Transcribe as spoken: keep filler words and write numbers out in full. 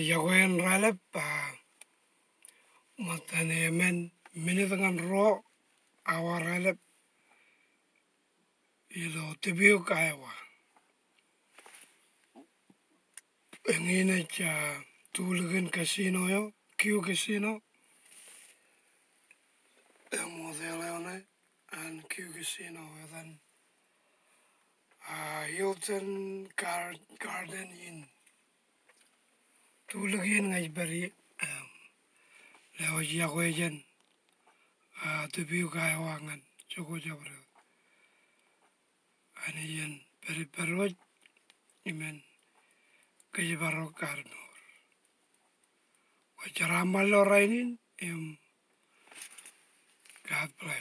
Iọkwe in raelep, a, ṃōttan emān minit ñan ruo awa raelep ilo Dubuque, Iowa. Eñin ej, a, tulikin casino eo, Q Casino. Im hotel eo ṇe an Q Casino etan, a, Hilton Gar-, Garden Inn. Tulikin ña ij pād ie, im, lewōj iọkwe jān, a, Dubuque, Iowa ñan jokwe jabdewōt. Anij en pād ippād wōj im en kōjparok ad mour. Kwōj jeraaṃṃan ilo rainin im God bless.